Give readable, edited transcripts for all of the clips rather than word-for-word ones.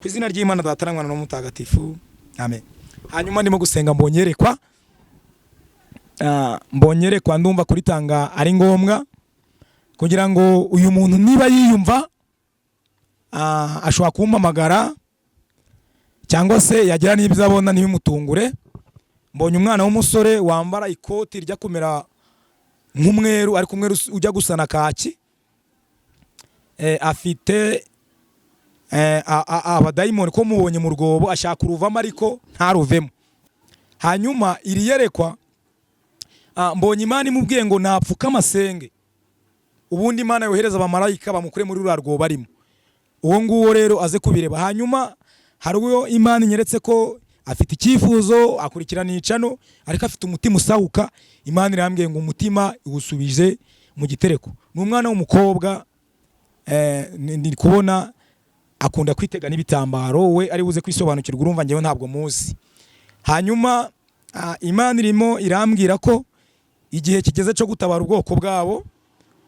Ku izina ry'Imana Data na Mwana n'Umutagatifu, amen. Hanyuma ndimo gusenga mbonyerekwa, mbonyerekwa, ndumva kuritanga ari ngombwa kugira ngo uyu muntu niba yiyumva, ashobora kumpamagara cyangwa se yagira n'ibyo abona ntibimutungure. Mbonye umwana w'umusore wambara ikoti rijya kumera nk'umweru, ariko umweru ujya gusa na kaki. Afite abadayimoni ko mubonye mu rwobo ashaka kuruvamo ariko ntaruvemo. Hanyuma iri yerekwa, mbonye Imana imubwiye ngo napfuke amasenge, ubundi Imana yohereza abamarayika bamukure muri ruriya rwobo arimo. Uwo nguwo rero aze kubireba. Hanyuma hari uwo Imana inyeretse ko afite icyifuzo, akurikirana icano, ariko afite umutima usahuka. Imana irambwiye ngo umutima iwusubije mu gitereko. Ni umwana w'umukobwa, ndi kubona akunda kwitega n'ibitambaro, we ari buze kwisobanukirwa, urumva njyewe ntabwo muzi. Hanyuma Imana irimo irambwira ko igihe kigeze cyo gutabara ubwoko bwabo,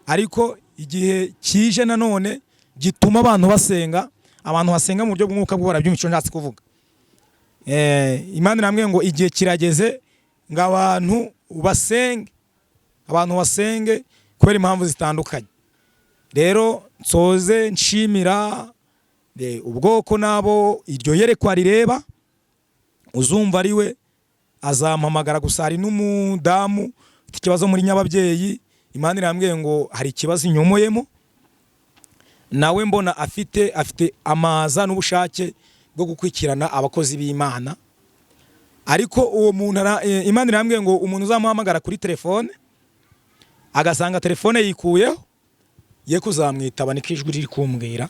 ariko igihe kije nanone gituma abantu basenga, abantu basenga mu buryo bw'umwuka bwo barabyumva icyo nshatse kuvuga. Imana irambwiye ngo igihe kirageze ngo abantu basenge, abantu basenge kubera impamvu zitandukanye. Rero nsoze nshimira ubwoko nabo iryo yerekwa rireba, uzumva ari we azampamagara. Gusa hari n'umudamu ufite ikibazo muri nyababyeyi, Imana irambwiye ngo hari ikibazo inyomoyemo, nawe mbona afite amaza n'ubushake bwo gukurikirana abakozi b'Imana. Ariko uwo muntu Imana irambwiye ngo umuntu uzamuhamagara kuri telefone agasanga telefone yikuyeho, ye kuzamwitaba, niko ijwi riri kumbwira.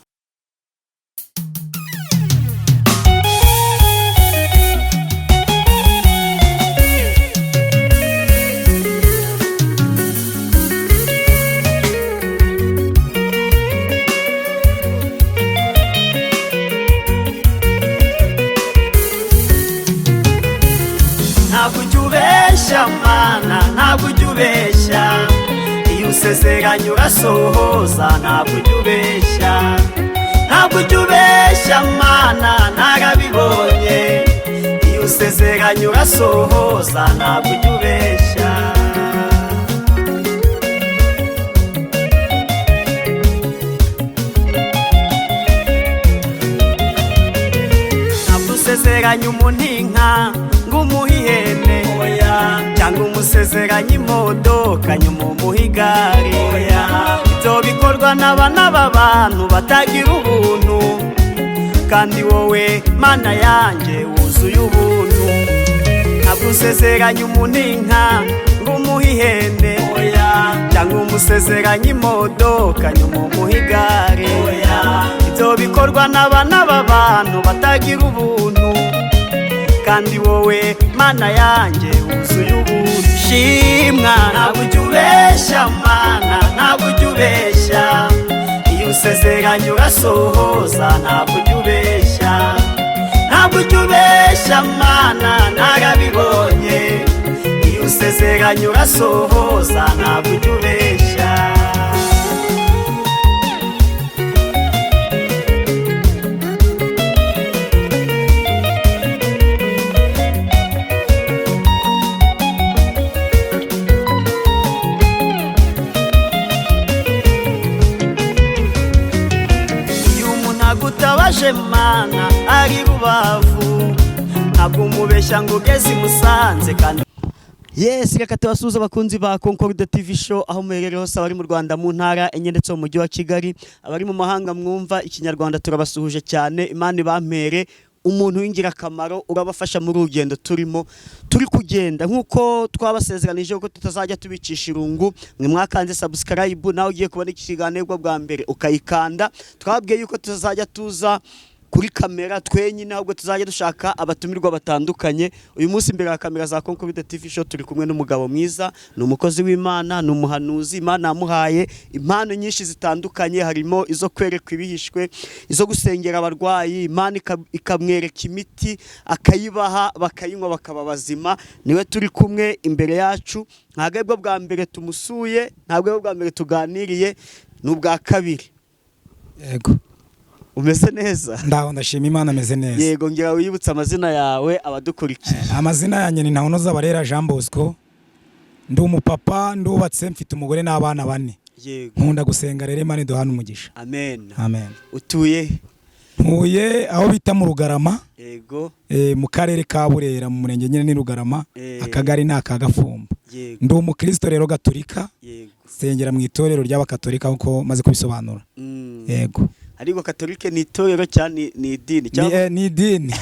Ntabwo ujya ubeshya Mana, ntabwo ujya ubeshya, iyo usezeranye urasohoza, ntabwo ujya ubeshya, ntabwo ujya ubeshya Mana, narabibonye, iyo usezeranye urasohoza, ntabwo ujya ubeshya. Ntabwo usezeranye umuntu inka ngo umuhe ihene, cyangwa umusezeranye imodoka nyuma umuhe igare. Ibyo bikorwa n'abana b'abantu batagira ubuntu, kandi wowe Mana yanjye wuzuye ubuntu. Ntabwo usezeranye umuntu inka ngo umuhe ihene, cyangwa umusezeranye imodoka nyuma umuhe igare. Ibyo bikorwa n'abana b'abantu batagira ubuntu, kandi wowe Mana yanjye wuzuye ubuntu. Shimwa, ntabwo ujya ubeshya Mana, ntabwo ujya ubeshya, iyo usezeranye urasohoza, ntabwo ujya ubeshya, ntabwo ujya ubeshya Mana, narabibonye, iyo usezeranye urasohoza, ntabwo ujya ubeshya. Iyo umuntu agutabaje Mana ari Rubavu, ntabwo umubeshya ngo ugeze i Musanze kandi. Yes, reka tubasuhuze abakunzi ba Concorde TV Show aho muherereye hose, abari mu Rwanda mu ntara enye ndetse mu mujyi wa Kigali, abari mu mahanga mwumva ikinyarwanda, turabasuhuje cyane. Imana ibampere umuntu w'ingirakamaro urabafasha muri urugendo turimo turi kugenda, nk'uko twabasezeranije ko tutazajya tubicisha irungu. Mwe mwakanze subscribe, nawe ugiye kubona iki kiganiro bwa mbere ukayikanda. Twabwiye yuko tutazajya tuza kuri kamera twenyine, ahubwo tuzajya dushaka abatumirwa batandukanye. Uyu munsi imbere ya kamera za Concorde TV Show turi kumwe n'umugabo mwiza, ni umukozi w'Imana, ni umuhanuzi. Imana yamuhaye impano nyinshi zitandukanye, harimo izo kwerekwa ibihishwe, izo gusengera abarwayi, Imana ikamwereka imiti akayibaha bakayinywa bakaba bazima. Niwe turi kumwe imbere yacu, ntabwo aribwo bwa mbere tumusuye, ntabwo aribwo bwa mbere tuganiriye, ni ubwa kabiri. Yego. Umeze neza? Ndaho, ndashima Imana, ameze neza. Yego, ngira wibutse amazina yawe abadukurikiye. Amazina yanjye ni Ntawunoza Barera Jean Bosco. Ndi umupapa, ndubatse, mfite umugore n'abana bane. Nkunda gusenga rero, Imana iduhana umugisha. Amen. Amen. Utuye? Ntuye aho bita mu Rugarama. Mu karere ka Burera, mu murenge nyine ni Rugarama. Akagari ni aka Gafumba. Ndi umukristo rero gatolika. Nsengera mu itorero ry'abakatolika nkuko maze kubisobanura. Yego. Ariko katolike ni itorero cyangwa ni idini? Ni, cyangwa ni idini.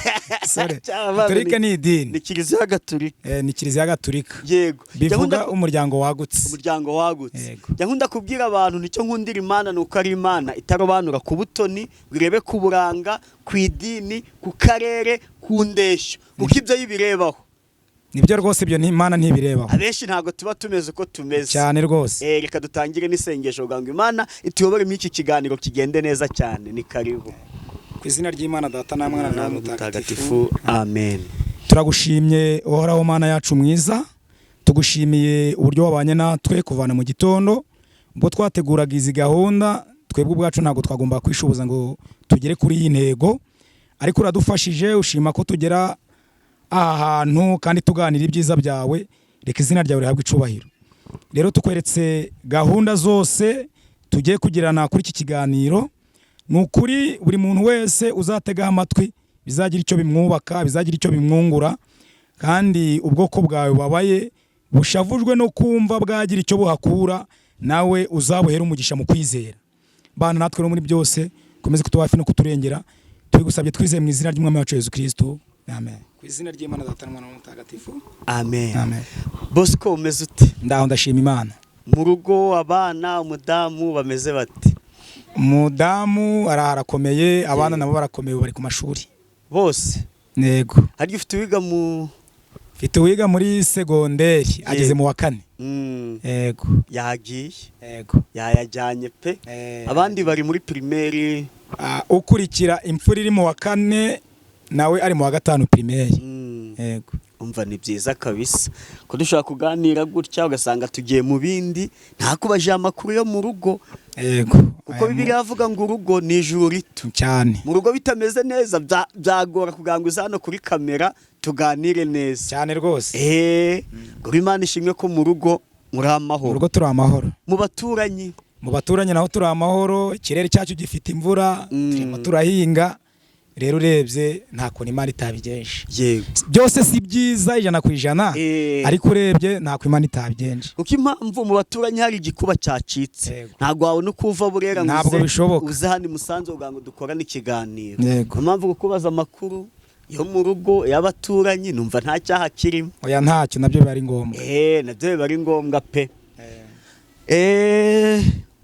Sorry. Cyangwa Katolika ni idini. Ni kiliziya gatolika. Ni kiliziya gatolika. Yego. Bivuga umuryango wagutse. Umuryango wagutse. Yego. Njya nkunda kubwira abantu, nicyo nkundira Imana ni uko ari Imana itarobanura ku butoni, ngo irebe ku buranga, ku idini, ku karere, ku ndeshyo, kuko ibyo yibirebaho. Nibyo rwose, ibyo Imana ntibirebaho. Abenshi ntabwo tuba tumeze uko tumeze. Cyane rwose. Reka dutangire n'isengesho kugira ngo Imana ituyobore muri iki kiganiro kigende neza cyane. Ni karibu. Ku izina ry'Imana Data na Mwana na Mutagatifu. Amen. Turagushimye Uhoraho Mana yacu mwiza, tugushimiye uburyo wabanye natwe kuvana mu gitondo ubwo twateguraga izi gahunda. Twebwe ubwacu ntabwo twagomba kwishoboza ngo tugere kuri iyi ntego, ariko uradufashije, ushima ko tugera aha hantu kandi tuganira ibyiza byawe. Reka izina ryawe rihabwe icubahiro. Rero tukweretse gahunda zose tugiye kugirana kuri iki kiganiro. Ni ukuri buri muntu wese uzategaho amatwi bizagira icyo bimwubaka, bizagira icyo bimwungura, kandi ubwoko bwawe bubabaye bushavujwe no kumva bwagira icyo buhakura, nawe uzabuhere umugisha mu kwizera. Bana natwe no muri byose, ukomeze kutuba hafi no kuturengera. Tubigusabye twizeye mu izina ry'Umwami wacu Yesu Kristo, amen. Ku izina ry'Imana Data na Mwana na Mutagatifu. Amen. Amen. Bosco, umeze ute? Ndaho, ndashima Imana. Mu rugo abana, umudamu bameze bate? Umudamu arakomeye, abana nabo barakomeye, bari ku mashuri. Bose? Yego. Harya ufite uwiga mu Mfite uwiga muri segonderi, ageze mu wa kane. Yego. Yagiye? Yego. Yayajyanye pe. Abandi bari muri primaire? Ukurikira imfura iri mu wa kane nawe ari mu wa gatanu primaire. Yego. Umva, ni byiza kabisa ko dushobora kuganira gutya ugasanga tugiye mu bindi ntakubaje amakuru yo mu rugo. Kuko Bibiliya avuga ngo urugo ni ijuru rito. Cyane. Mu rugo bitameze neza byagora kugira ngo uze hano kuri kamera tuganire neza. Cyane rwose. Ngo Imana ishimwe ko mu rugo muri Mu amahoro. rugo turi amahoro. Mu baturanyi? Mu baturanyi naho turi amahoro, ikirere cyacu gifite imvura. Turimo turahinga. Rero urebye nta kuntu Imana itabigenje. Byose si byiza 100%, ariko urebye nta kuntu Imana itabigenje. Kuko impamvu mu baturanyi hari igikuba cyacitse. Ntabwo wabona uko uva Burera ngo Ntabwo bishoboka. uze hano i Musanze kugira ngo dukorane ikiganiro. Yego. Niyo mpamvu kukubaza amakuru yo mu rugo, y'abaturanyi, numva nta cyaha kirimo. Oya, ntacyo, nabyo biba ari ngombwa. Nabyo biba ari ngombwa pe.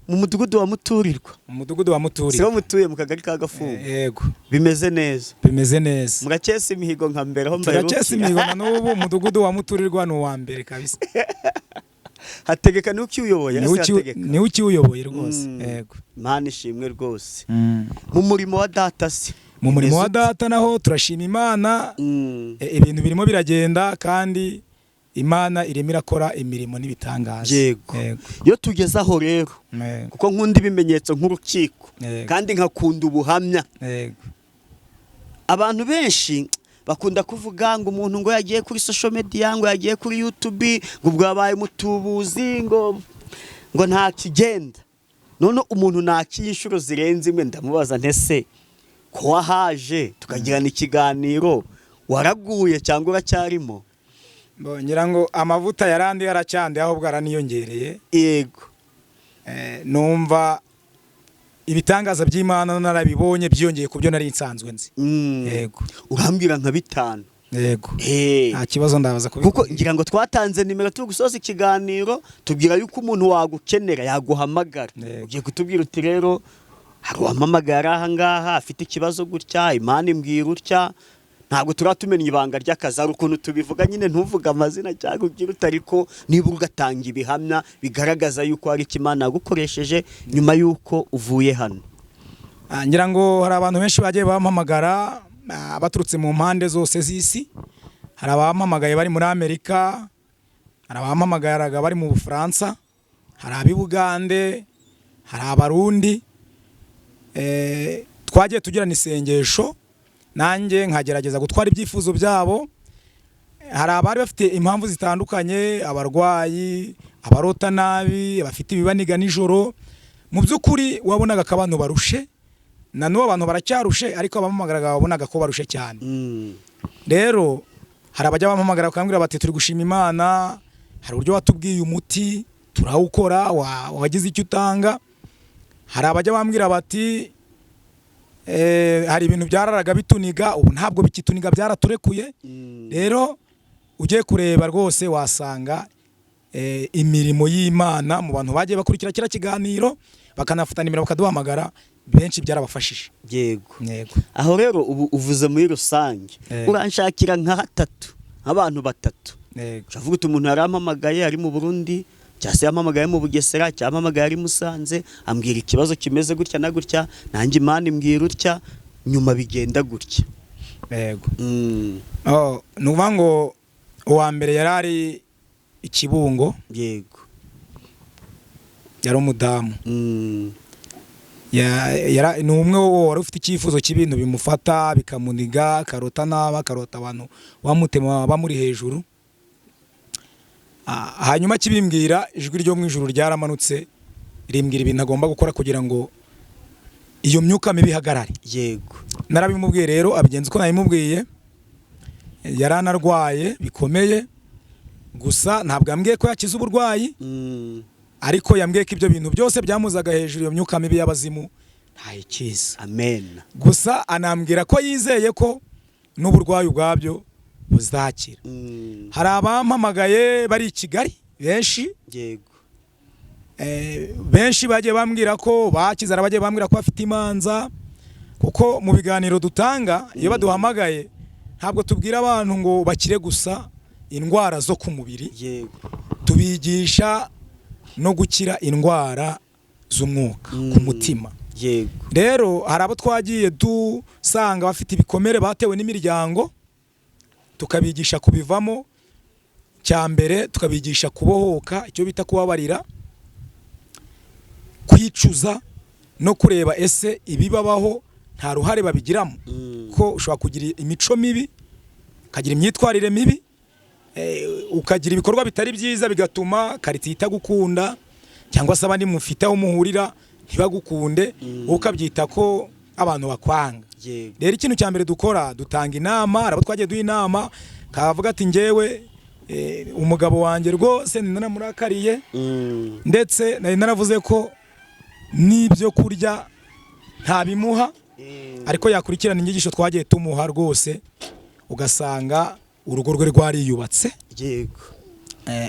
Mu mudugudu wa Muturirwa? Mu mudugudu wa Muturirwa. Siho mutuye, mu kagari ka Gafungo? Yego. Bimeze neza? Bimeze neza. Murakesa imihigo nka mbere aho Turakesa mbaherukiye? imihigo na n'ubu. Umudugudu wa Muturirwa ni uwa mbere kabisa. Hategeka niwe ukiwuyoboye? Niwe Ese Hategeka? Niwe ukiwuyoboye rwose. Yego. Imana ishimwe rwose. Mu murimo wa data se? Mu murimo wa Bimeze ute? data naho turashima Imana. Ibintu birimo biragenda kandi Imana irimo irakora imirimo n'ibitangaza. Yego. Yego. Iyo tugeze aho rero, kuko nkunda ibimenyetso nk'urukiko, kandi nkakunda ubuhamya. Abantu benshi bakunda kuvuga ngo umuntu ngo yagiye kuri social media, ngo yagiye kuri YouTube, ngo ubwo yabaye umutubuzi, ngo nta kigenda. None umuntu nakiye inshuro zirenze imwe, ndamubaza ntese ko wahaje tukagirana ikiganiro, waraguye cyangwa uracyarimo? Ngira ngo amavuta yarandi yaracyanduye, ahubwo araniyongereye. Numva ibitangaza by'Imana narabibonye byiyongeye ku byo nari nsanzwe nzi. Yego. Urambwira nka bitanu. Yego. Nta kibazo, ndabaza Kuko kubikubwira. ngira ngo twatanze nimero turi gusoza ikiganiro, tubwira yuko umuntu wagukenera yaguhamagara. Ugiye kutubwira uti rero hari uwampamagara aha ngaha afite ikibazo gutya, Imana imbwira utya. Ntabwo turatumenya ibanga ry'akazi, hari ukuntu tubivuga nyine ntuvuge amazina cyangwa ugira uti, ariko nibura ugatanga ibihamya bigaragaza yuko hari icyo Imana yagukoresheje nyuma y'uko uvuye hano. Ngira ngo hari abantu benshi bagiye bampamagara, baturutse mu mpande zose z'isi. Hari abampamagaye bari muri Amerika, hari abampamagaraga bari mu Bufaransa, hari ab'i Bugande, hari Abarundi. Twagiye tugirana isengesho, nanjye nkagerageza gutwara ibyifuzo byabo. Hari abari bafite impamvu zitandukanye, abarwayi, abarota nabi, abafite ibibaniga nijoro. Mu by'ukuri wabonaga ko abantu barushe, na n'ubu abantu baracyarushe, ariko abampamagaraga wabonaga ko barushe cyane. Rero hari abajya bampamagara bakambwira bati: "Turi gushima Imana, hari uburyo watubwiye umuti turawukora, wagize icyo utanga." Hari abajya bambwira bati: "Hari ibintu byararaga bituniga, ubu ntabwo bikituniga, byaraturekuye." Rero ugiye kureba rwose wasanga imirimo y'Imana mu bantu bagiye bakurikira kiriya kiganiro, bakanafata nimero bakaduhamagara, benshi byarabafashije. Yego. Aho rero ubu uvuze muri rusange, uranshakira nka hatatu, nk'abantu batatu. Uravuga uti: "Umuntu yarampamagaye ari mu Burundi, cyangwa se yampamagaye mu Bugesera, cyangwa yampamagaye ari Musanze, ambwira ikibazo kimeze gutya na gutya, nanjye Imana imbwira utya, nyuma bigenda gutya." Yego. Oh, ni ukuvuga ngo uwa mbere yari ari i Kibungo. Yari umudamu. Ni umwe wari ufite icyifuzo cy'ibintu bimufata bikamuniga, akarota nabi, akarota abantu bamutema bamuri hejuru. Hanyuma akibimbwira, ijwi ryo mu ijuru ryaramanutse rimbwira ibintu agomba gukora kugira ngo iyo myuka mibi ihagarare. Narabimubwiye rero, abigenza uko nabimubwiye. Yari anarwaye bikomeye, gusa ntabwo yambwiye ko yakize uburwayi, ariko yambwiye ko ibyo bintu byose byamuzaga hejuru, iyo myuka mibi y'abazimu, ntayikiza. Amen. Gusa anambwira ko yizeye ko n'uburwayi ubwabyo buzakira. Hari abampamagaye bari i Kigali benshi. Benshi bagiye bambwira ko bakize, hari abagiye bambwira ko bafite imanza, kuko mu biganiro dutanga iyo baduhamagaye ntabwo tubwira abantu ngo bakire gusa indwara zo ku mubiri, tubigisha no gukira indwara z'umwuka ku mutima. Rero hari abo twagiye dusanga bafite ibikomere batewe n'imiryango, tukabigisha kubivamo. Cya mbere tukabigisha kubohoka, icyo bita kubabarira, kwicuza no kureba ese ibibabaho nta ruhare babigiramo, ko ushobora kugira imico mibi, ukagira imyitwarire mibi, ukagira ibikorwa bitari byiza, bigatuma karitsiye itagukunda cyangwa se abandi mufite aho muhurira ntibagukunde, wowe ukabyita ko abantu bakwanga. Rero ikintu cya mbere dukora, dutanga inama. Hari abo twagiye duha inama, kavuga ati: "Njyewe umugabo wanjye rwose nanamurakariye, ndetse nari naravuze ko n'ibyo kurya ntabimuha, ariko yakurikirana inyigisho twagiye tumuha rwose ugasanga urugo rwe rwariyubatse."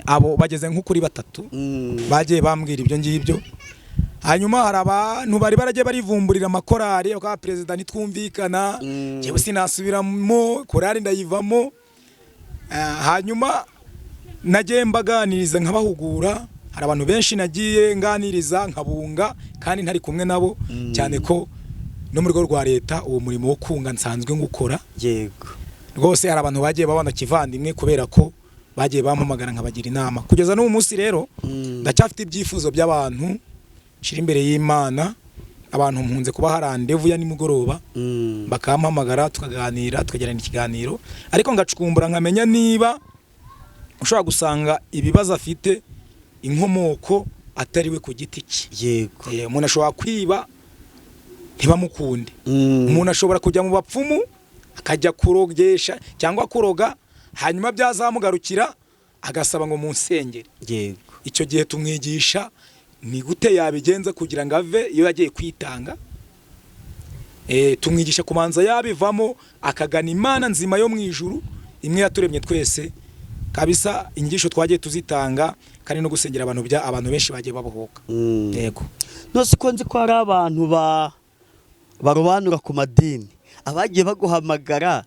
Abo bageze nko kuri batatu bagiye bambwira ibyo ngibyo. Hanyuma hari abantu bari baragiye barivumburira amakorari, bakaba: "Perezida, ntitwumvikana, njyewe sinasubiramo korari, ndayivamo." Hanyuma nagiye mbaganiriza, nkabahugura. Hari abantu benshi nagiye nganiriza nkabunga kandi ntari kumwe nabo, cyane ko no mu rwego rwa leta uwo murimo wo kunga nsanzwe ngukora. Rwose hari abantu bagiye babana kivandimwe kubera ko bagiye bampamagara nkabagira inama. Kugeza n'ubu munsi rero ndacyafite ibyifuzo by'abantu nshyira imbere y'Imana. Abantu mpunze kubaha randevu ya nimugoroba, bakampamagara, tukaganira, tukagirana ikiganiro, ariko ngacukumbura nkamenya niba ushobora gusanga ibibazo afite inkomoko atari we ku giti cye. Umuntu ashobora kwiba ntibamukunde. Umuntu ashobora kujya mu bapfumu, akajya kurogesha cyangwa kuroga, hanyuma byazamugarukira agasaba ngo munsengere. Icyo gihe tumwigisha ni gute yabigenza kugira ngo ave iyo yagiye kwitanga. Tumwigisha kubanza yabivamo, akagana Imana nzima yo mu ijuru, imwe yaturemye twese kabisa. Inyigisho twagiye tuzitanga, kandi no gusengera abantu, bya abantu benshi bagiye babohoka. Yego. Nose ko nzi ko hari abantu barobanura ku madini, abagiye baguhamagara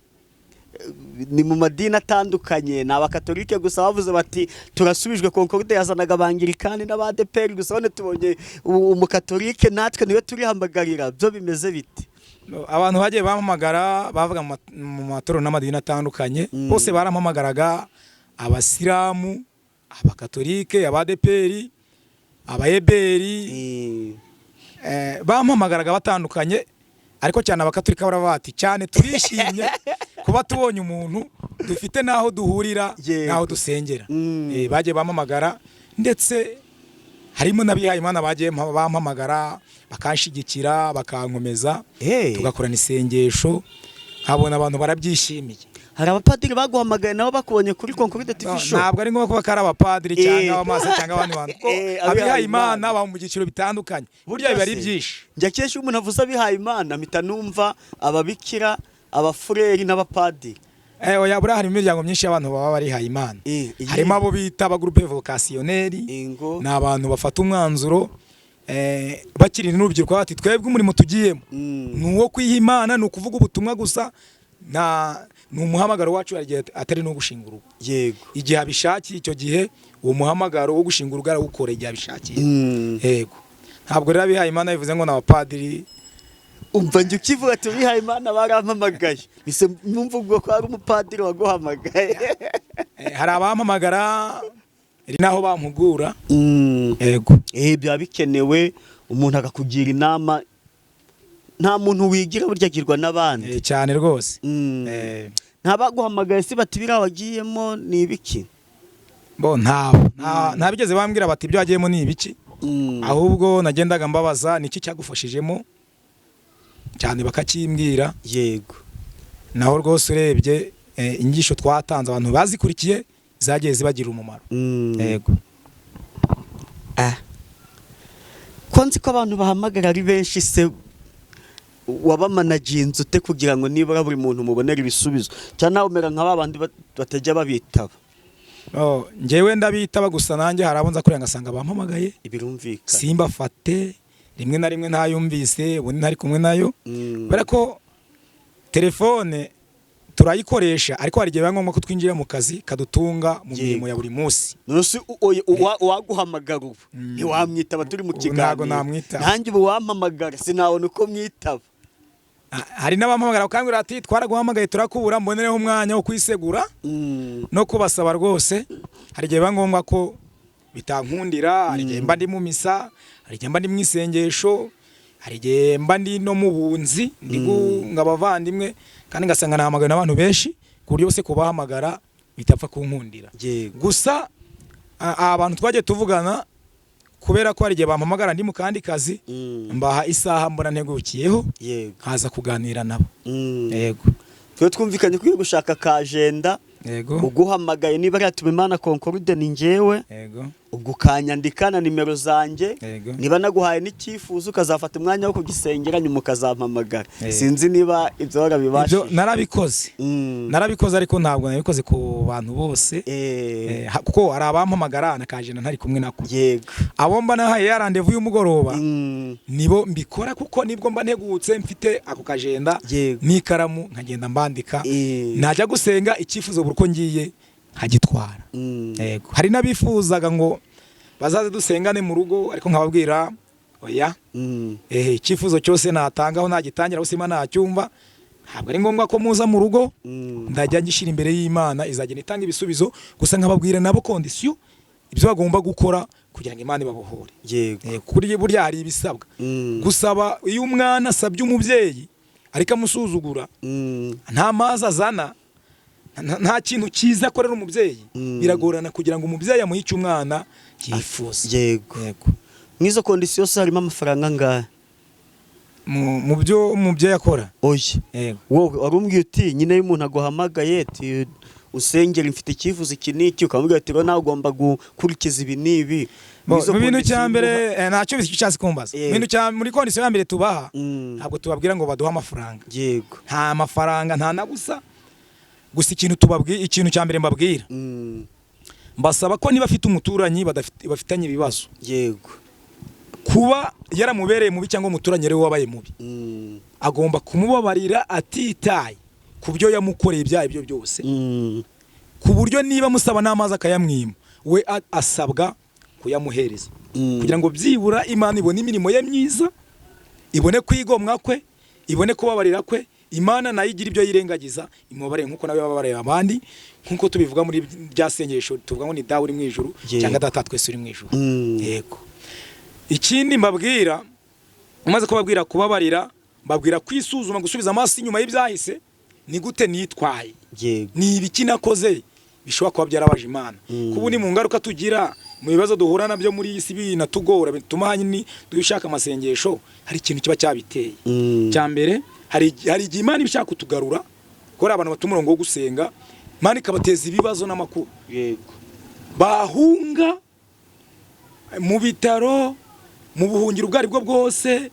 ni mu madini atandukanye, ni Abakatolike gusa bavuze bati: "Turasubijwe, Concorde yazanaga Abangirikani n'Abadeperi gusa, none tubonye umukatolike natwe niwe turihamagarira"? Byo bimeze bite? Abantu bagiye bampamagara bavuga mu matorero n'amadini atandukanye, bose barampamagaraga: Abasilamu, Abakatolike, Abadeperi, Abayeberi. Bampamagaraga batandukanye. Ariko cyane Abakaturika baravuga bati cyane turishimye kuba tubonye umuntu dufite n'aho duhurira, n'aho dusengera. Bagiye bampamagara, ndetse harimo n'abihaye Imana bagiye bampamagara, bakanshigikira, bakankomeza, tugakorana isengesho, nkabona abantu barabyishimiye. Hari abapadiri baguhamagaye nabo bakubonye kuri Concorde TV Show? Ntabwo ari ngombwa kuba ko ari abapadiri cyangwa abamaze cyangwa abandi bantu, kuko abihaye abihaye Imana Imana. baba mu byiciro bitandukanye, burya biba ari byinshi. Njya kenshi iyo umuntu avuze abihaye Imana mpita numva ababikira, abafureri n'abapadiri. Oya, buriya harimo imiryango myinshi y'abantu baba barihaye Imana. Harimo abo bita aba groupe vocationnel. Ingo. Ni abantu bafata umwanzuro bakiri n'urubyiruko, bati twebwe umurimo tugiyemo ni uwo kwiha Imana, ni ukuvuga ubutumwa gusa, nta ni umuhamagaro wacu, hari igihe atari no gushinga urugo. Igihe abishakiye, icyo gihe uwo muhamagaro wo gushinga urugo arawukora igihe abishakiye. Yego, ntabwo rero abihaye Imana bivuze ngo ni abapadiri. Umva, njye ukivuga ati bihaye Imana barampamagaye, mise numva ubwo ko hari umupadiri waguhamagaye. Hari abampamagara, hari n'aho bampugura. Yego. Byaba bikenewe umuntu akakugira inama. Nta muntu wigira, burya agirwa n'abandi. Cyane rwose. Nta baguhamagaye si bati biriya wagiyemo ni ibiki? Bo ntabo, nta bigeze bambwira bati ibyo wagiyemo ni ibiki. Ahubwo nagendaga mbabaza niki cyagufashijemo cyane, bakakimbwira. Naho rwose urebye inyigisho twatanze, abantu bazikurikiye zagiye zibagirira umumaro. Yego. Ah. Ko nzi ko abantu bahamagara ari benshi se, wabamanaginze ute kugira ngo nibura buri muntu mubonere ibisubizo, cyangwa nawe umera nka ba bandi batajya babitaba? Oh, njyewe ndabitaba, gusa nanjye hari abo nza kureba ngasanga bampamagaye Ibirumvikana. simbafate, rimwe na rimwe ntayumvise, ubundi ntari kumwe nayo, kubera ko telefone turayikoresha, ariko hari igihe biba ngombwa ko twinjira mu kazi kadutunga mu mirimo ya buri munsi. None se uwaguhamagara ubu ntiwamwitaba turi mu Ubu kiganiro? ntabwo namwitaba. Nanjye ubu wampamagara sinabona uko mwitaba. Ah, hari n'abampamagara bakambwira ati twaraguhamagaye turakubura. Mbonereho umwanya wo kwisegura no kubasaba rwose. Hari igihe biba ngombwa ko bitankundira, hari igihe mba ndi mu misa, hari igihe mba ndi mu isengesho, hari igihe mba ndi no mu bunzi, ndi gunga abavandimwe, kandi ngasanga nahamagawe n'abantu benshi ku buryo bose kubahamagara bitapfa kunkundira. Gusa abantu twagiye tuvugana, kubera ko hari igihe bampamagara ndi mu kandi kazi, mbaha isaha mbona ntegukiyeho, nkaza kuganira nabo. Yego. Twe twumvikanye ko ugiye gushaka ka agenda. Uguhamagaye niba ari Imana Concorde, ni njyewe. Ubwo ukanyandika na nimero zanjye. Niba naguhaye n'icyifuzo, ukazafata umwanya wo kugisengera, nyuma ukazampamagara. Sinzi niba ibyo Ibyo warabibashije. narabikoze. Narabikoze, ariko ntabwo nabikoze ku bantu bose. Kuko hari abampamagara nakajena ntari kumwe nako. Abo mba nahaye ya rendez-vous y'umugoroba, nibo mbikora, kuko nibwo mba ntegutse, mfite ako kajenda n'ikaramu, nkagenda mbandika. Najya gusenga, icyifuzo buri uko ngiye nkagitwara. Yego, hari n'abifuzaga ngo bazaze dusengane mu rugo, ariko nkababwira oya. Icyifuzo cyose natangaho nagitangira aho sima nacyumva, ntabwo ari ngombwa ko muza mu rugo. Ndajya ngishyira imbere y'Imana, izagenda itanga ibisubizo. Gusa nkababwira nabo condition, ibyo bagomba gukora kugira ngo Imana ibabohore. Kuri burya hari ibisabwa. Gusaba, iyo umwana asabye umubyeyi ariko amusuzugura, nta mazi azana, nta kintu cyiza akorera umubyeyi, biragorana kugira ngo umubyeyi amuhe icyo umwana yifuza. Yego. Nk'izo condition se harimo amafaranga angahe? Mu byo umubyeyi akora? Oya. Yego. Wowe wari umbwiye uti nyine iyo umuntu aguhamagaye ati usengera, mfite icyifuzo iki n'iki, ukamubwira ati rero nawe ugomba gukurikiza ibi n'ibi. Mu bintu cya mbere, ntacyo icyo ushatse kumbaza. Mu bintu cya muri condition ya mbere tubaha, ntabwo tubabwira ngo baduhe amafaranga. Nta mafaranga, nta na busa. Gusa ikintu tubabwiye, ikintu cya mbere mbabwira, mbasaba ko niba afite umuturanyi bafitanye ibibazo, kuba yaramubereye mubi cyangwa umuturanyi ari we wabaye mubi, agomba kumubabarira atitaye ku byo yamukoreye ibyaha ibyo byose, ku buryo niba amusaba n'amazi akayamwima, we asabwa kuyamuhereza, kugira ngo byibura Imana ibone imirimo ye myiza, ibone kwigomwa kwe, ibone kubabarira kwe. Imana nayo igira ibyo yirengagiza, imubabarire nk'uko nawe bababarira abandi, nk'uko tubivuga muri rya sengesho tuvuga ngo ni Dawe uri mu ijuru, cyangwa Data twese uri mu ijuru. Yego. Ikindi mbabwira, umaze kubabwira kubabarira. Mbabwira kwisuzuma, gusubiza amaso inyuma y'ibyahise: ni gute nitwaye? Ni ibiki nakoze bishobora kuba byarabaje Imana? Kuba ni mu ngaruka tugira mu bibazo duhura nabyo muri iyi si binatugora, bituma ahanini dushaka amasengesho, hari ikintu kiba cyabiteye. Cya mbere, hari igihe Imana iba ishaka kutugarura, kuko hari abantu bata umurongo wo gusenga, Imana ikabateza ibibazo n'amakuba, bahunga mu bitaro, mu buhungiro ubwo aribwo bwose,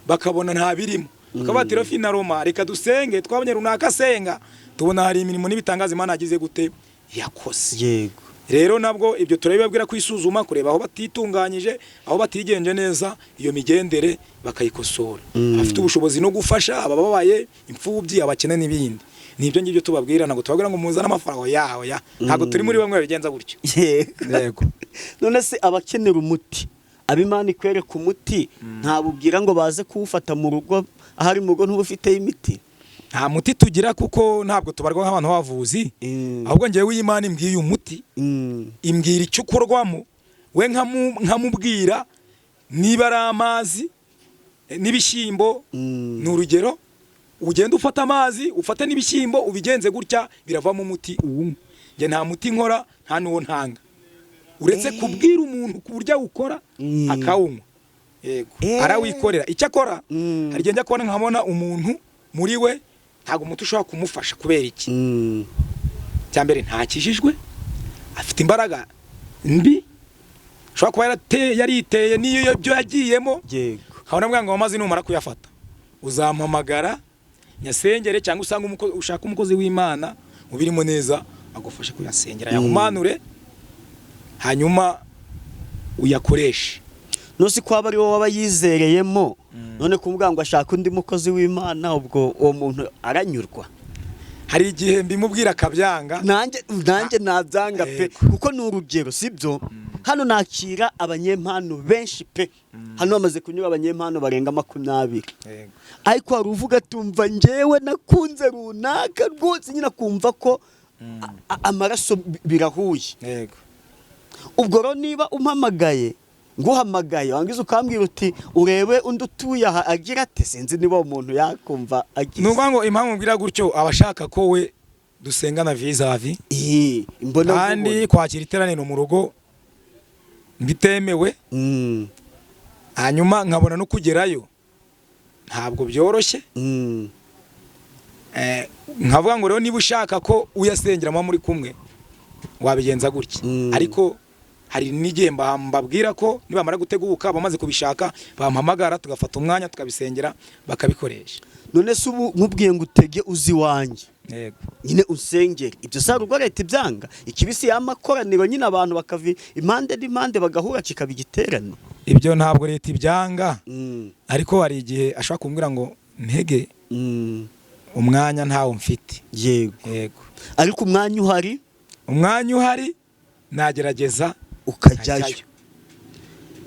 bakabona nta birimo, bakaba bati: "Finalement reka dusenge, twabonye runaka asenga, tubona hari imirimo n'ibitangaza Imana yagize gute, yakoze." Rero nabwo ibyo turabibabwira, kwisuzuma, kureba aho batitunganyije, aho batigenje neza, iyo migendere bakayikosora. Abafite ubushobozi no gufasha abababaye, imfubyi, abakene n'ibindi. Ni ibyo ngibyo tubabwira. Ntabwo tubabwira ngo muzane amafaranga yawe ya, ntabwo turi muri bamwe babigenza gutyo. Yego. None se abakenera umuti, ab'Imana ikwereka umuti, ntabubwira ngo baze kuwufata mu rugo? Ahari mu rugo ntuba ufiteyo imiti? Nta muti tugira, kuko ntabwo tubarwa nk'abantu b'abavuzi. Ahubwo ngewe iyo Imana imbwiye umuti, imbwira icyo ukorwamo, we nkamubwira niba ari amazi n'ibishyimbo. Ni urugero, ugenda ufata amazi, ufate n'ibishyimbo, ubigenze gutya, biravamo umuti uwunywa. Njye nta muti nkora, nta n'uwo ntanga, uretse kubwira umuntu ku buryo awukora, akawunywa. Yego. Arawikorera. Icyo akora, hari igihe njya kubona nkabona umuntu muri we ntabwo umuti ushobora kumufasha. Kubera iki? Cya mbere, ntakijijwe, afite imbaraga mbi, ashobora kuba yariteye n'iyo byo yagiyemo. Nkabona mbwira ngo amazi numara kuyafata uzampamagara nyasengere, cyangwa usanga ushaka umukozi w'Imana ubirimo neza agufashe kuyasengera, yahumanure, hanyuma uyakoreshe. Ntuzi ko aba ari wowe waba yizereyemo, none kumubwira ngo ashaka undi mukozi w'Imana, ubwo uwo muntu aranyurwa? Hari igihe mbimubwira akabyanga. Nanjye nabyanga pe. Kuko ni urugero, sibyo? Hano nakira abanyempano benshi pe, hano bamaze kunyura abanyempano barenga 20. Ariko hari uvuga tumva njyewe nakunze runaka rwose, nyine akumva ko amaraso birahuye. Ubwo rero niba umpamagaye, nguhamagaye, wangiza ukambwira uti urebe undi utuye aha agira ate, sinzi niba uwo muntu yakumva Ni agize. ukuvuga ngo impamvu mbwira gutyo, aba ashaka ko we dusengana vis-à-vis, Imbona. kandi kwakira iteraniro mu rugo bitemewe. Hanyuma nkabona no kugerayo ntabwo byoroshye. Nkavuga ngo rero niba ushaka ko uyasengera muba muri kumwe, wabigenza gutya. Ariko hari n'igihe mbabwira ko nibamara guteguka, bamaze kubishaka, bampamagara, tugafata umwanya tukabisengera, bakabikoresha. None se ubu nkubwiye ngo utege uzi iwanjye, Yego. nyine usengere, ibyo si ubwo leta ibyanga? Ikibisi y'amakoraniro nyine, abantu bakava impande n'impande bagahura, kikaba igiterane. Ibyo ntabwo leta ibyanga, ariko hari igihe ashobora kumbwira ngo ntege umwanya ntawo mfite. Yego. Ariko umwanya uhari? Umwanya uhari nagerageza ukajyayo.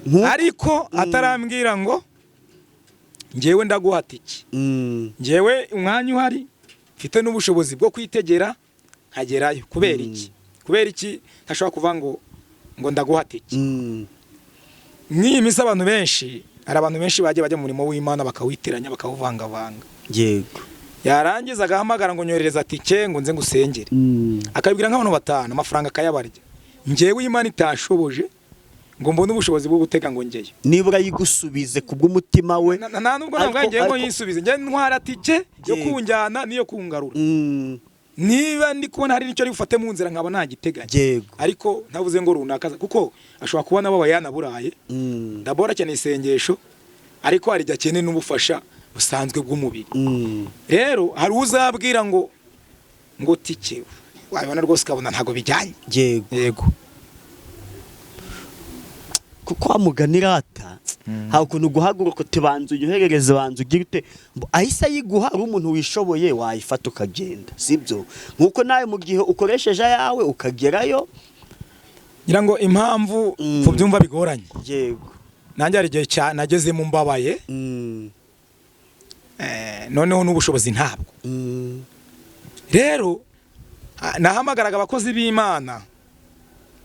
nkajyayo. Ariko atarambwira ngo njyewe ndaguha tike, njyewe umwanya uhari, mfite n'ubushobozi bwo kwitegera nkagerayo. Kubera iki? Kubera iki ntashobora kuvuga ngo ndaguha tike? Nk'iyi minsi abantu benshi, hari abantu benshi bagiye bajya mu murimo w'Imana bakawitiranya, bakawuvangavanga. Yarangiza agahamagara ngo nyoherereza tike ngo nze ngusengere, akabibwira nk'abantu batanu, amafaranga akayabarya. Njyewe Imana itashoboje ngo mbone ubushobozi bwo gutega ngo njyeyo, Nibura yigusubize kubw'umutima we. Nta nubwo ntabwo ngiye ngo yisubize, njye ntwara tike yo kunjyana n'iyo kungarura. Niba ndi kubona hari n'icyo ari bufate mu nzira, nkaba nagiteganya. Ariko ntavuze ngo runaka, kuko ashobora kuba nabo yanaburaye. Ndabora akeneye isengesho, ariko hari igihe akeneye n'ubufasha busanzwe bw'umubiri. Rero hari uzabwira ngo tike, wabibona rwose ukabona ntabwo bijyanye. Yego. Kuko wamugani rata, hari ukuntu guhaguruka uti banza unyoherereze, banza ugire ute, ahise ayiguha, ari umuntu wishoboye wayifata ukagenda, sibyo? Nkuko nawe mu gihe ukoresheje ayawe ukagerayo. Ngira ngo impamvu kubyumva bigoranye, nanjye hari igihe nagezemo mbabaye, noneho n'ubushobozi ntabwo. Rero nahamagaraga abakozi b'Imana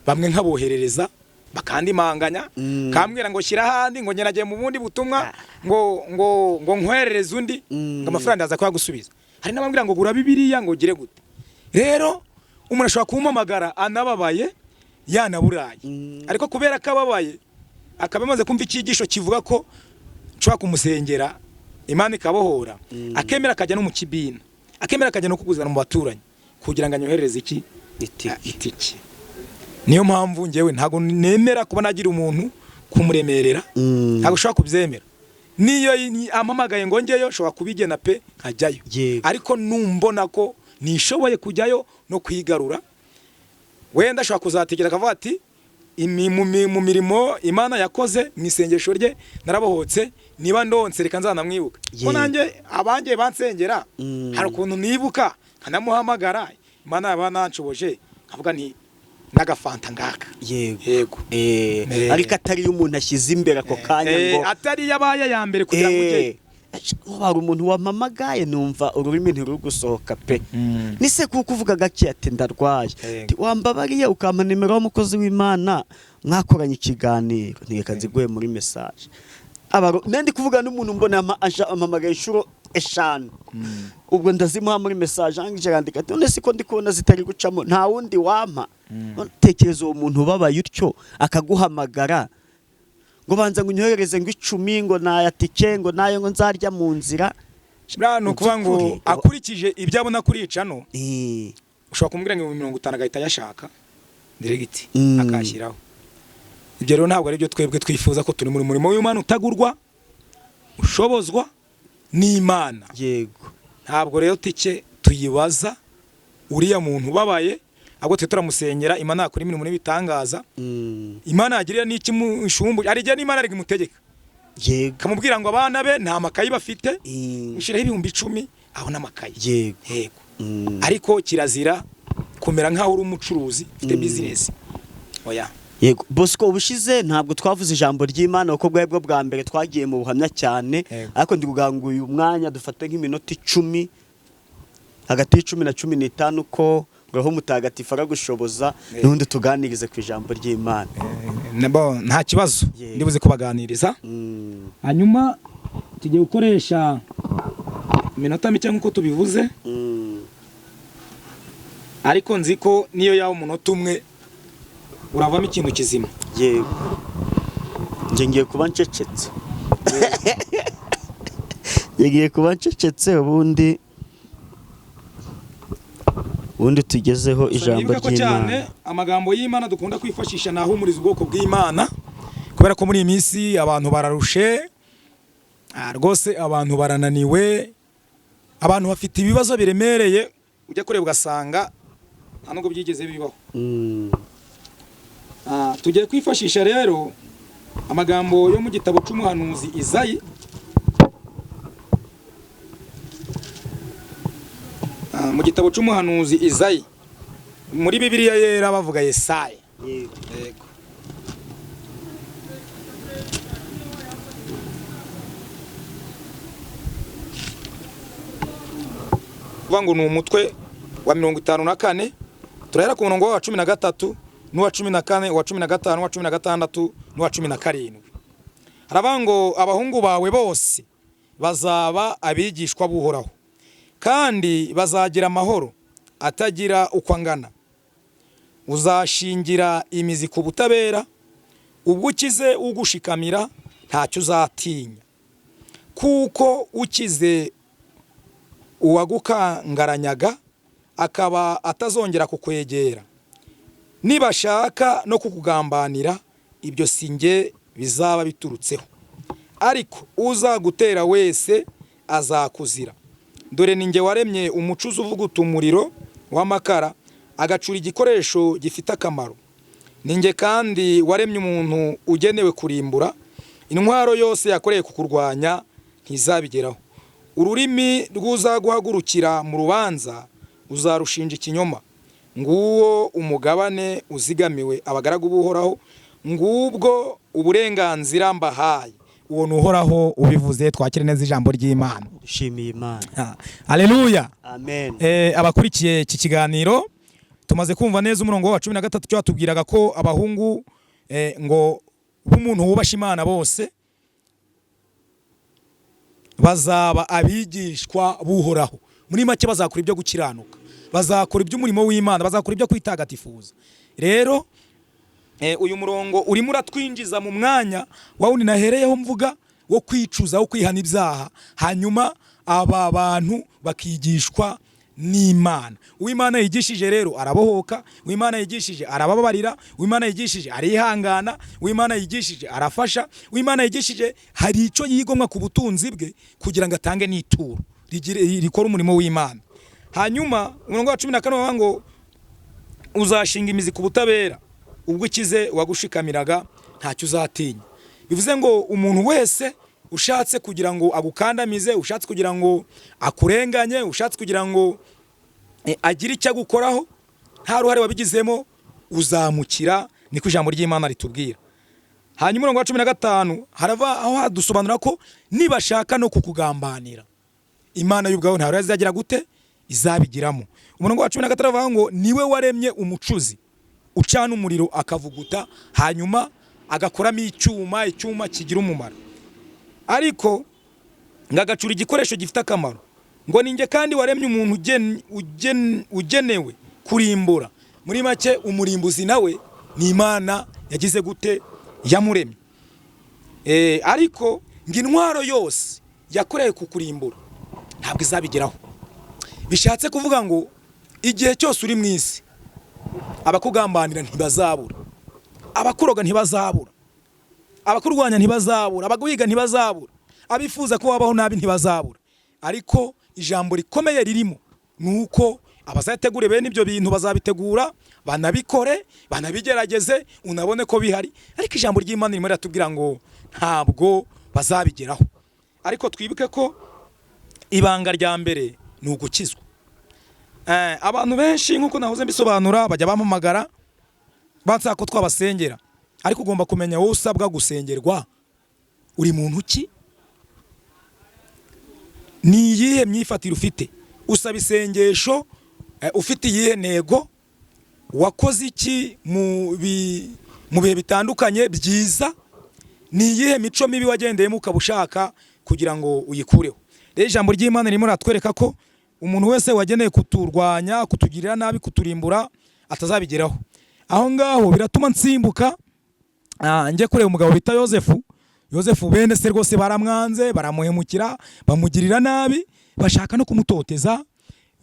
bamwe nkaboherereza. Bakandimanganya, kambwira ngo shyira ahandi, ngo ngeragiye mu bundi butumwa, ngo nkwerereze undi, ngo amafaranga ndaza kuyagusubiza. Hari n'abambwira ngo gura Bibiliya, ngo ugire gute. Rero umuntu ashobora kumpamagara anababaye, yanaburaye, ariko kubera ko ababaye, akaba amaze kumva icyigisho kivuga ko nshobora kumusengera Imana ikabohora, akemera akajya no mu kibina, akemera akajya no kuguzana mu baturanyi kugira ngo anyoherereze iki? Itike. Itike. Niyo mpamvu ngewe ntabwo nemera kuba nagira umuntu kumuremerera. Ntabwo ushobora kubyemera. Niyo ampamagaye ngo njyeyo, nshobora kubigena pe, nkajyayo. Ariko numbona ko nishoboye kujyayo no kwigarura, wenda ashobora kuzategera akavuga ati mu mirimo Imana yakoze mu isengesho rye narabohotse, niba ndonse reka nzanamwibuka, ko nanjye abangiye bansengera, hari ukuntu nibuka nkanamuhamagara, Imana yaba nanshoboje nkavuga nti n'agafanta ngaka. Yego. Yego. Ariko atari iyo umuntu ashyize imbere ako kanya ngo atari yabaye ya mbere kugira ngo ujye. Hari umuntu wampamagaye numva ururimi ntiruri gusohoka pe. Nise kuko uvuga gake, ati ndarwaye. Ati, wambabariye ukampa nimero y'umukozi w'Imana mwakoranye ikiganiro, ntireka nziguhe muri message. Nandi kuvuga n'umuntu mbona ampamagaye inshuro 5, ubwo ndazimuha muri message, angije arandika ati none siko ndi kubona zitari gucamo, nta wundi wampa. None tekereza uwo muntu ubabaye utyo akaguhamagara ngo banza ngo unyohereze ngo 10, ngo naya tike, ngo nayo ngo nzarya mu nzira. Buriya ni ukuvuga ngo By'ukuri, akurikije ibyo abona kuri icano, ushobora kumubwira ngo 50 agahita ayashaka direct, akashyiraho. Ibyo rero ntabwo ari byo twebwe twifuza, ko turi muri murimo w'Imana utagurwa, ushobozwa n'Imana. Ntabwo rero tike tuyibaza uriya muntu ubabaye, ahubwo twe turamusengera, Imana yakora imirimo n'ibitangaza. Imana yagirira n'iki mushumbu, hari igihe n'Imana ariko imutegeka, ikamubwira ngo abana be nta makayi bafite, ushyiraho 10,000 abona amakayi. Yego. Ariko kirazira kumera nk'aho uri umucuruzi ufite business, oya. Yego Bosco, ubushize ntabwo twavuze ijambo ry'Imana kuko bwari bwo bwa mbere twagiye mu buhamya cyane. Ariko ndi kugira uyu mwanya dufate nk'iminota 10, hagati y'10 na 15, ko Roho Mutagatifu aragushoboza, n'ubundi tuganirize ku ijambo ry'Imana. Nabo nta kibazo. Ndibuze kubaganiriza. Hanyuma tugiye gukoresha iminota mike nk'uko tubivuze, ariko nzi ko niyo yaba umunota umwe uravamo ikintu kizima. Yego, njye ngiye kuba ncecetse, ngiye kuba ncecetse, ubundi tugezeho ijambo Nibuka ko cyane ry'Imana. amagambo y'Imana dukunda kwifashisha nahumuriza ubwoko bw'Imana, kubera ko muri iyi minsi abantu bararushe, rwose abantu barananiwe, abantu bafite ibibazo biremereye, ujya kureba ugasanga nta nubwo byigeze bibaho. Tugiye kwifashisha rero amagambo yo mu gitabo cy'umuhanuzi Izayi. Mu gitabo cy'umuhanuzi Izayi, muri Bibiliya Yera bavuga Yesaya. Yego. Kuvuga ngo ni umutwe wa 54, turahera ku murongo wa 13 n'uwa 14, uwa 15, uwa 16 n'uwa 17. Haravuga ngo abahungu bawe bose bazaba abigishwa b'Uhoraho, kandi bazagira amahoro atagira uko angana. Uzashingira imizi ku butabera, ubwo ukize ugushikamira ntacyo uzatinya, kuko ukize uwagukangaranyaga akaba atazongera kukwegera. Nibashaka no kukugambanira, ibyo si njye bizaba biturutseho, ariko uzagutera wese azakuzira. Dore ni njye waremye umucuzi uvuguta umuriro w'amakara, agacura igikoresho gifite akamaro. Ni njye kandi waremye umuntu ugenewe kurimbura, intwaro yose yakoreye kukurwanya ntizabigeraho. Ururimi rw'uzaguhagurukira mu rubanza uzarushinja ikinyoma. Nguwo umugabane uzigamiwe abagaragu b'Uhoraho, ngubwo uburenganzira mbahaye. Uwo ni Uhoraho ubivuze. Twakire neza ijambo ry'Imana. Dushimiye Imana. Haleluya. Amen. Abakurikiye iki kiganiro, tumaze kumva neza umurongo wa 13 cyo watubwiraga ko abahungu ngo b'umuntu wubasha Imana bose bazaba abigishwa buhoraho. Muri make bazakora ibyo gukiranuka, bazakora iby'umurimo w'Imana, bazakora ibyo kwitagatifuza. Rero uyu murongo urimo uratwinjiza mu mwanya wa wundi nahereyeho mvuga wo kwicuza, wo kwihana ibyaha, hanyuma aba bantu bakigishwa n'Imana. Uwimana yigishije rero arabohoka, Uwimana yigishije arababarira, Uwimana yigishije arihangana, Uwimana yigishije arafasha, Uwimana yigishije hari icyo yigomwa ku butunzi bwe kugira ngo atange n'ituro rikore umurimo w'Imana. Hanyuma umurongo wa 14 bavuga ngo uzashinga imizi ku butabera, ubwo ukize uwagushikamiraga ntacyo uzatinya. Bivuze ngo umuntu wese ushatse kugira ngo agukandamize, ushatse kugira ngo akurenganye, ushatse kugira ngo agire icyo agukoraho nta ruhare wabigizemo, uzamukira. Niko ijambo ry'Imana ritubwira. Hanyuma umurongo wa 15 harava aho hadusobanura ko nibashaka no kukugambanira, Imana y'ubwayo nta ruhare izagira gute izabigiramo. Umurongo wa 16 avuga ngo niwe waremye umucuzi ucana umuriro akavuguta, hanyuma agakoramo icyuma, icyuma kigira umumaro, ariko ngo agacura igikoresho gifite akamaro. Ngo ninjye kandi waremye umuntu ugenewe kurimbura. Muri make umurimbuzi nawe ni Imana yagize gute yamuremye. Ariko ngo intwaro yose yakorewe kukurimbura ntabwo izabigeraho. Bishatse kuvuga ngo igihe cyose uri mu isi, abakugambanira ntibazabura, abakuroga ntibazabura, abakurwanya ntibazabura, abaguhiga ntibazabura, abifuza ko wabaho nabi ntibazabura. Ariko ijambo rikomeye ririmo ni uko abazategure bene ibyo bintu bazabitegura, banabikore, banabigerageze, unabone ko bihari. Ariko ijambo ry'Imana ririmo riratubwira ngo ntabwo bazabigeraho. Ariko twibuke ko ibanga rya mbere ni ugukizwa. Abantu benshi nk'uko nahoze mbisobanura bajya bampamagara bansaba ko twabasengera, ariko ugomba kumenya wowe usabwa gusengerwa uri muntu ki, ni iyihe myifatire ufite, usaba isengesho ufite iyihe ntego, wakoze iki mu bihe bitandukanye byiza, ni iyihe mico mibi wagendeyemo ukaba ushaka kugira ngo uyikureho. Rero ijambo ry'Imana ririmo riratwereka ko umuntu wese wageneye kuturwanya, kutugirira nabi, kuturimbura atazabigeraho. Aho ngaho biratuma nsimbuka njye kureba umugabo bita Yozefu. Yozefu bene se rwose baramwanze, baramuhemukira, bamugirira nabi, bashaka no kumutoteza,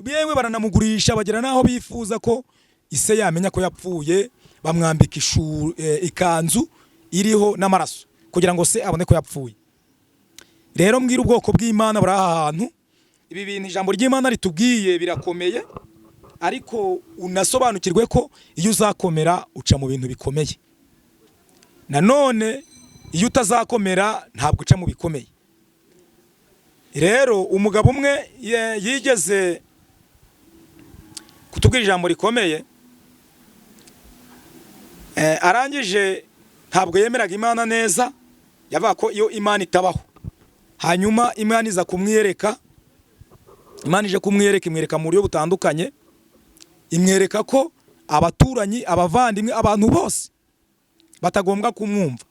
yewe baranamugurisha, bagera n'aho bifuza ko ise yamenya ko yapfuye, bamwambika ikanzu iriho n'amaraso kugira ngo se abone ko yapfuye. Rero mbwira ubwoko bw'Imana buri aha hantu, ibi bintu ijambo ry'Imana ritubwiye birakomeye, ariko unasobanukirwe ko iyo uzakomera uca mu bintu bikomeye. Nanone iyo utazakomera ntabwo uca mu bikomeye. Rero umugabo umwe yigeze kutubwira ijambo rikomeye, arangije ntabwo yemeraga Imana neza, yavuga ko iyo Imana itabaho. Hanyuma Imana iza kumwiyereka, Imana ije kumwiyereka imwereka mu buryo butandukanye, imwereka ko abaturanyi, abavandimwe, abantu bose batagombwa kumwumva.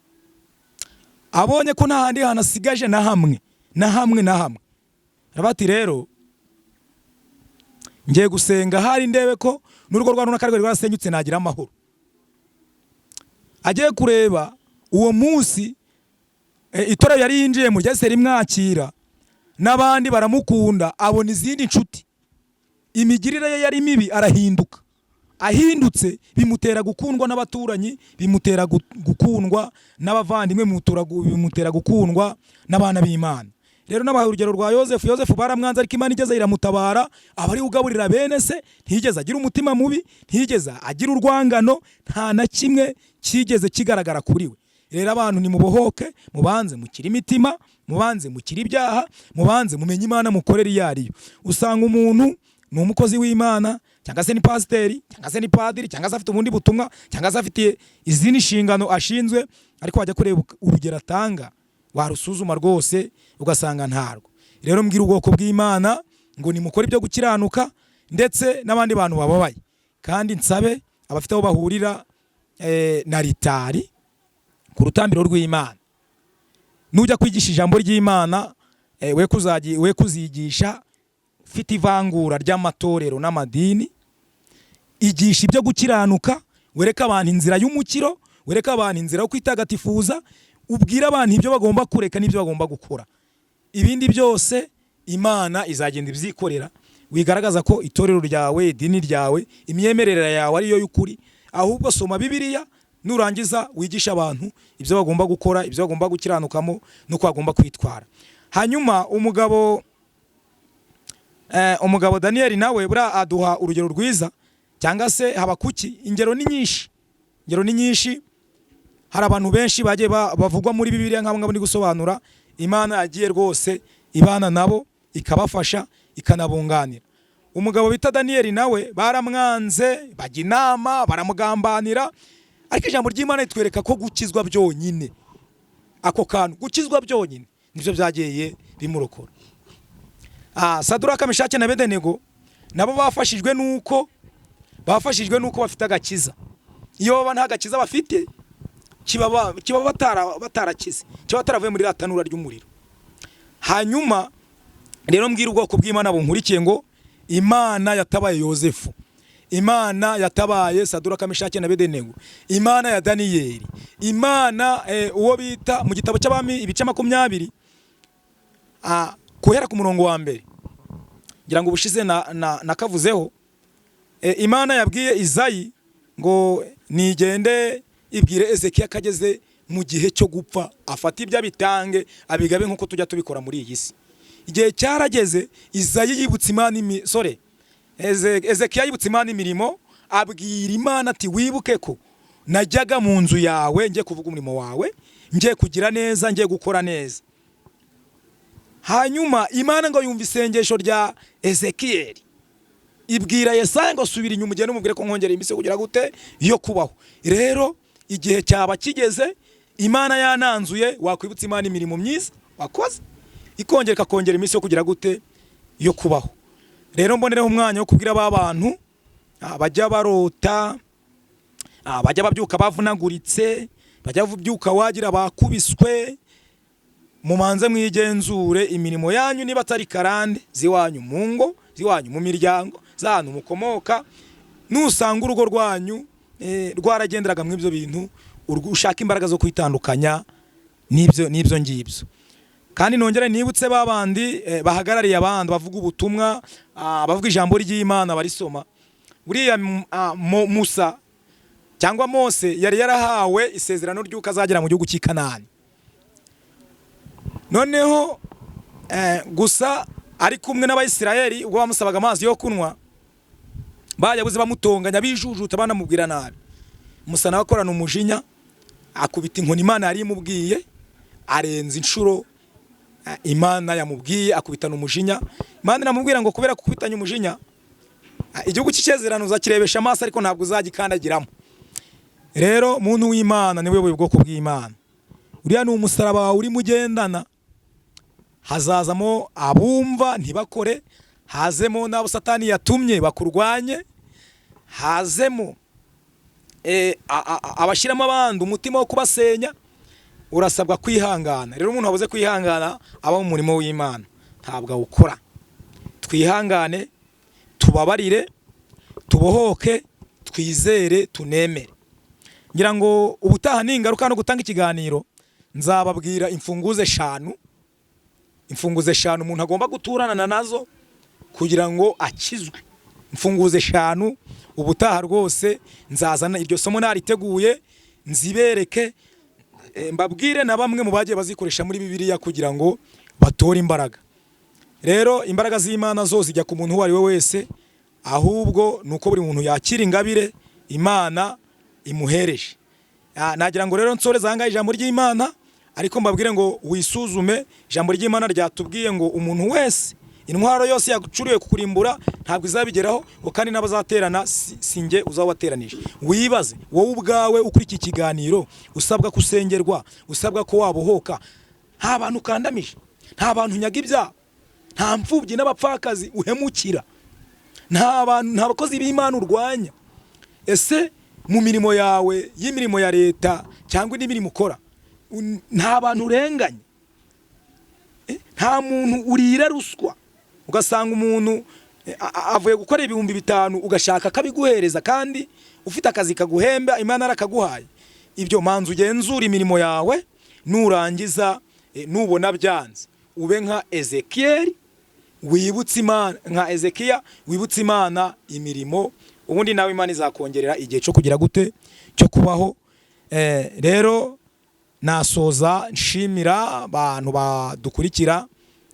Abonye ko nta handi hantu asigaje na hamwe na hamwe na hamwe, aravuga ati rero ngiye gusenga hari ndebe ko n'urugo rwa runaka rwari rwarasenyutse nagira amahoro. Agiye kureba uwo munsi itorero yari yinjiyemo ryahise rimwakira, n'abandi baramukunda, abona izindi nshuti. Imigirire ye yari mibi arahinduka. Ahindutse bimutera gukundwa n'abaturanyi, bimutera gukundwa n'abavandimwe, bimutera gukundwa n'abana b'Imana. Rero nabahaye urugero rwa Yozefu. Yozefu baramwanze, ariko Imana igeze iramutabara, aba ari ugaburira bene se, ntiyigeze agira umutima mubi, ntiyigeze agira urwangano, nta na kimwe kigeze kigaragara kuri we. Rero abantu nimubohoke, mubanze mukire imitima, mubanze mukire ibyaha, mubanze mumenye Imana mukorera iyo ariyo. Usanga umuntu ni umukozi w'Imana, cyangwa se ni pasiteri, cyangwa se ni padiri, cyangwa se afite ubundi butumwa, cyangwa se afite izindi nshingano ashinzwe, ariko wajya kureba urugero atanga warusuzuma rwose ugasanga ntarwo. Rero mbwira ubwoko bw'Imana ngo nimukore ibyo gukiranuka, ndetse n'abandi bantu bababaye, kandi nsabe abafite aho bahurira na ritari. Ku rutambiro rw'Imana, nujya kwigisha ijambo ry'Imana, we kuzigisha ufite ivangura ry'amatorero n'amadini. Igisha ibyo gukiranuka, wereke abantu inzira y'umukiro, wereke abantu inzira yo kwitagatifuza, ubwire abantu ibyo bagomba kureka n'ibyo bagomba gukora. Ibindi byose Imana izagenda ibyikorera. Wigaragaza ko itorero ryawe, idini ryawe, imyemerere yawe ariyo y'ukuri. Ahubwo soma Bibiliya, nurangiza wigisha abantu ibyo bagomba gukora, ibyo bagomba gukiranukamo n'uko bagomba kwitwara. Hanyuma umugabo Daniyeli nawe buriya aduha urugero rwiza, cyangwa se Habakuki. Ingero ni nyinshi, ingero ni nyinshi. Hari abantu benshi bagiye bavugwa muri Bibiliya nk'abo ngabo ndi gusobanura. Imana yagiye rwose ibana nabo, ikabafasha, ikanabunganira. Umugabo bita Daniyeli nawe baramwanze, bajya inama, baramugambanira, ariko ijambo ry'Imana ritwereka ko gukizwa byonyine, ako kantu gukizwa byonyine, nibyo byagiye bimurokora. Saduraka, Meshaki na Abedenego nabo bafashijwe nuko bafite agakiza. Iyo baba nta gakiza bafite, kiba batarakize, kiba bataravuye muri tanura ry'umuriro. Hanyuma rero mbwira ubwoko bw'Imana bunkurikiye ngo Imana yatabaye Yosefu, Imana yatabaye Saduraka, Meshaki na Abedenego, Imana ya Daniyeli, Imana uwo bita mu gitabo cy'Abami ibice 20, guhera ku murongo wa mbere, ngira ngo ubushize nakavuzeho. Imana yabwiye Izayi ngo nigende ibwire Ezekiya ko ageze mu gihe cyo gupfa, afata ibyo abitange, abigabe nk'uko tujya tubikora muri iyi si. Igihe cyarageze, Izayi yibutse Imana sorry, Ezekiya yibutse Imana imirimo, abwira Imana ati: "Wibuke ko najyaga mu nzu yawe ngiye kuvuga umurimo wawe, ngiye kugira neza, ngiye gukora neza." Hanyuma Imana ngo yumva isengesho rya Ezekiyeli, ibwira Yesaya ngo: "Subira inyuma, ugende umubwire ko nkongera iminsi yo kugira gute? Yo kubaho." Rero igihe cyaba kigeze, Imana yananzuye, wakwibutsa Imana imirimo myiza wakoze, ikongera ikakongera iminsi yo kugira gute? Yo kubaho. Rero mbonereho umwanya wo kubwira ba bantu bajya barota, bajya babyuka bavunaguritse, bajya babyuka wagira bakubiswe, mumanze mwigenzure imirimo yanyu niba atari karande z'iwanyu mu ngo, z'iwanyu mu miryango, z'ahantu mukomoka. Nusanga urugo rwanyu rwaragenderaga mu ibyo bintu, ushaka imbaraga zo kwitandukanya n'ibyo ngibyo. Kandi nongere nibutse ba bandi bahagarariye abandi, bavuga ubutumwa, bavuga ijambo ry'Imana, barisoma. Buriya Musa cyangwa Mose yari yarahawe isezerano ry'uko azagera mu gihugu cy'i Kanani. Noneho gusa ari kumwe n'Abayisiraheli, ubwo bamusabaga amazi yo kunywa bayabuze, bamutonganya, bijujuta, banamubwira nabi, Musa nawe akorana umujinya, akubita inkoni Imana yari imubwiye, arenza inshuro Imana yamubwiye, akubitana umujinya. Imana iramubwira ngo: "Kubera gukubitanya umujinya, igihugu cy'isezerano uzakirebesha amaso, ariko ntabwo uzagikandagiramo." Rero muntu w'Imana, niwe uyoboye ubwoko bw'Imana, uriya ni umusaraba wawe urimo ugendana. Hazazamo abumva ntibakore, hazemo n'abo Satani yatumye bakurwanye, hazemo abashyiramo abandi umutima wo kubasenya. Urasabwa kwihangana. Rero umuntu wabuze kwihangana aba mu murimo w'Imana ntabwo awukora. Twihangane, tubabarire, tubohoke, twizere, tunemere. Ngira ngo ubutaha ningaruka no gutanga ikiganiro, nzababwira imfunguzo eshanu, imfunguzo eshanu umuntu agomba guturana nazo kugira ngo akizwe. Imfunguzo eshanu, ubutaha rwose nzazana iryo somo nariteguye, nzibereke, mbabwire na bamwe mu bagiye bazikoresha muri Bibiliya kugira ngo batore imbaraga. Rero imbaraga z'Imana zo zijya ku muntu uwo ari we wese, ahubwo ni uko buri muntu yakira ingabire Imana imuhereje. Nagira ngo rero nsoreze aha ngaha ijambo ry'Imana, ariko mbabwire ngo wisuzume. Ijambo ry'Imana ryatubwiye ngo umuntu wese, intwaro yose yacuriwe kukurimbura ntabwo izabigeraho, ngo kandi n'abazaterana si njye uzabateranije. Wibaze wowe ubwawe ukuri iki kiganiro, usabwa kusengerwa, usabwa ko wabohoka, nta bantu ukandamije, nta bantu unyaga ibyabo, nta mfubyi n'abapfakazi uhemukira, nta bantu, nta bakozi b'Imana urwanya. Ese mu mirimo yawe, y'imirimo ya leta cyangwa indi mirimo ukora? Nta bantu urenganya. Nta muntu urira ruswa, ugasanga umuntu avuye gukora 5000 ugashaka akabiguhereza kandi ufite akazi kaguhemba, Imana yarakaguhaye. Ibyo manza ugenzura imirimo yawe, nurangiza nubona byanze ube nka Ezekiel wibutse Imana, nka Ezekiya wibutse Imana imirimo, ubundi nawe Imana izakongerera igihe cyo kugira gute, cyo kubaho. Rero nasoza nshimira abantu badukurikira.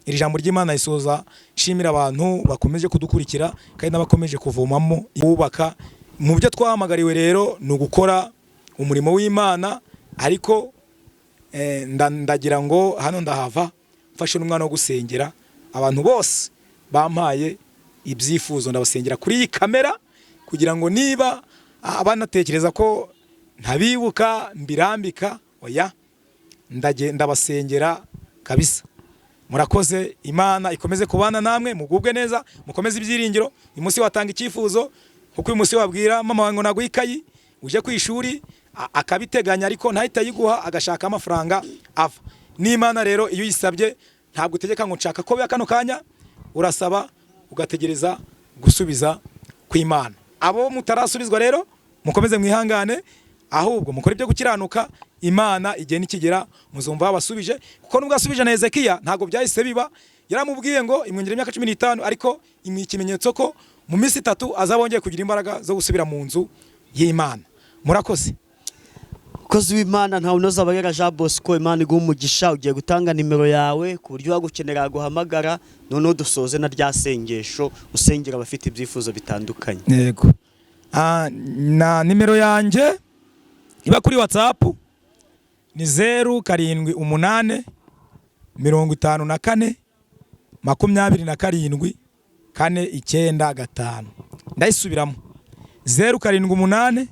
Iri jambo ry'Imana risoza nshimira abantu bakomeje kudukurikira kandi n'abakomeje kuvomamo bubaka mu byo twahamagariwe. Rero ni ugukora umurimo w'Imana, ariko ndagira ngo hano ndahava mfashe n'umwana wo gusengera abantu bose bampaye ibyifuzo. Ndabasengera kuri iyi kamera kugira ngo niba banatekereza ko ntabibuka mbirambika, oya, ndabasengera kabisa. Murakoze, Imana ikomeze kubana namwe, mugubwe neza, mukomeze ibyiringiro. Uyu munsi watanga icyifuzo, kuko uyu munsi wabwira mama wawe ngo naguhe ikayi uje ku ishuri, akabiteganya ariko ntahita ayiguha, agashaka amafaranga ava n'Imana. Rero iyo uyisabye ntabwo utegeka ngo nshaka ko biba kano kanya, urasaba ugategereza gusubiza kw'Imana. Abo mutarasubizwa rero mukomeze mwihangane, ahubwo mukore ibyo gukiranuka. Imana igihe nikigera muzumva babasubije, kuko nubwo asubije na Hezekiya ntabwo byahise biba. Yaramubwiye ngo imwongere imyaka 15, ariko imuha ikimenyetso ko mu minsi 3 azaba yongeye kugira imbaraga zo gusubira mu nzu y'Imana. Murakoze. Mukozi w'Imana ntawe unoza abarera Jean Bosco, Imana iguha umugisha. Ugiye gutanga nimero yawe ku buryo wagukenera yaguhamagara, noneho dusoze na rya sengesho usengera abafite ibyifuzo bitandukanye. Yego. Na nimero yanjye iba kuri WhatsApp ni 078 54 27 495. Ndayisubiramo: 078